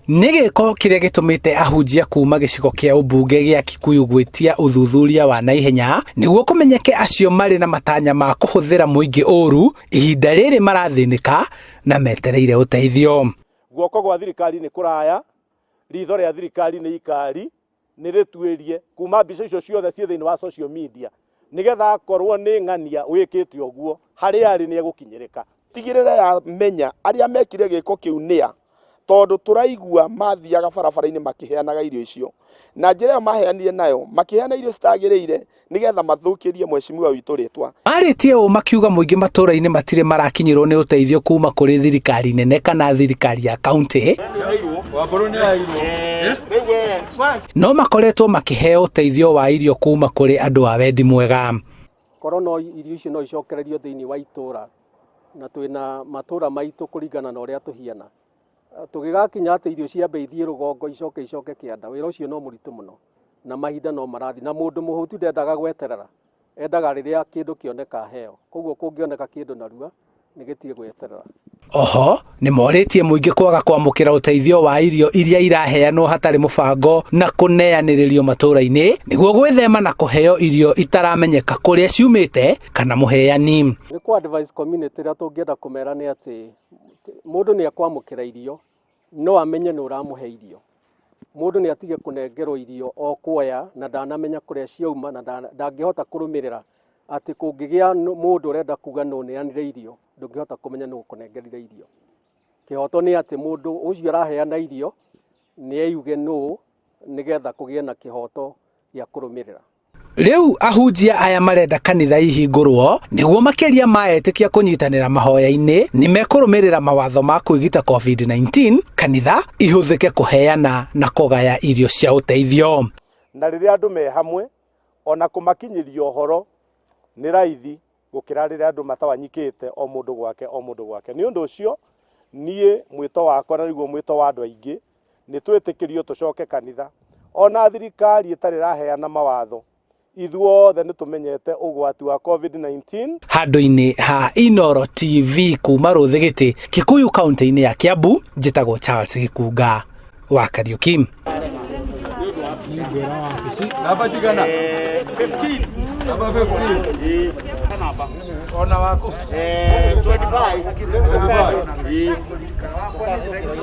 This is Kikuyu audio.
Nĩ gĩko kĩrĩa gĩtũmĩte ahunjia kuma gĩcigo kĩa ũmbunge gĩa Kikuyu gwĩtia ũthuthuria wa naihenya nĩguo kũmenyeke acio marĩ na matanya ma kũhũthĩra mũingĩ ũru ihinda rĩrĩ marathĩnĩka na metereire ũteithio. Guoko gwa thirikari nĩ kũraya, ritho rĩa thirikari nĩ ikari, nĩ rĩtuĩrie kuma mbica icio ciothe ciĩ thĩinĩ wa social media nĩgetha akorwo nĩ ng'ania wĩkĩte ũguo harĩa arĩ nĩ egũkinyĩrĩka. Tigĩrĩra ya menya arĩa mekire gĩko kĩu nĩa, tondũ tũraigua mathiaga barabara-inĩ makĩheanaga irio icio, na njĩra ĩyo maheanire nayo makĩheana irio citagĩrĩire nĩgetha mathũkĩrie mheshimiwa witũ rĩtwa. Marĩtie ũũ makiuga mũingĩ matũra-inĩ matirĩ marakinyĩrwo nĩ ũteithio kuma kũrĩ thirikari nene kana thirikari ya kaunti, no makoretwo makĩheo ũteithio wa irio kuma kũrĩ andũ a wendi mwega. Korwo no irio icio no icokererio thĩinĩ wa itũra, na twĩna matũra maitũ kũringana na ũrĩa tũhiana, tũgĩgakinya atĩ irio ciambe ithiĩ rũgongo icoke icoke kĩanda, wĩra ũcio no mũritũ mũno na mahinda no marathi, na mũndũ mũhũtu ndendaga gweterera, endaga rĩrĩa kĩndũ kĩoneka aheo. Koguo kũngĩoneka kĩndũ narua nĩ gĩtige gweterera. Oho nĩ morĩtie mũingĩ kwaga kwamũkĩra ũteithio wa irio iria iraheanwo hatarĩ mũbango na kũneanĩrĩrio matũra-inĩ nĩguo gwĩthema na kũheo irio itaramenyeka kũrĩa ciumĩte kana mũheani. Nĩ kũ advise community ĩrĩa tũngĩenda kũmera nĩ atĩ mũndũ nĩ ekwamũkĩra irio no amenye nĩ ũramũhe irio. Mũndũ nĩ atige kũnengerwo irio o kuoya na ndanamenya kũrĩa ciauma na ndangĩhota kũrũmĩrĩra atĩ kũngĩgĩa mũndũ ũrenda kuga nũ ũneanire irio, ndũngĩhota kũmenya nũ ũkũnengerire irio. Kĩhoto nĩ atĩ mũndũ ũcio ũraheana irio nĩ eiuge nũ nĩgetha kũgĩe na kĩhoto gĩa kũrũmĩrĩra. Rĩu ahunjia aya marenda kanitha ihingũrwo nĩguo makĩria ma etĩkia kũnyitanĩra mahoya-inĩ nĩ mekũrũmĩrĩra mawatho ma kwĩgita COVID-19, kanitha ihũthĩke kũheana na kũgaya irio cia ũteithio. Na rĩrĩa andũ me hamwe ona kũmakinyĩria ũhoro nĩ raithi gũkĩra rĩrĩa andũ matawanyikĩte o mũndũ gwake o mũndũ gwake. Nĩ ũndũ ũcio niĩ mwĩto wakwa na nĩguo mwĩto wa andũ aingĩ nĩ twĩtĩkĩrio tũcoke kanitha ona thirikari ĩtarĩ ĩraheana mawatho, ithuothe nĩ tũmenyete ũgwati wa COVID-19. Handũ-inĩ ha Inooro TV kuma Rũthĩgĩtĩ, Kikuyu kaunti-inĩ ya Kiambu, njĩtagwo Charles Gĩkunga wa Kariuki. Namba cigana? 15. Namba 15. Ona waku 25.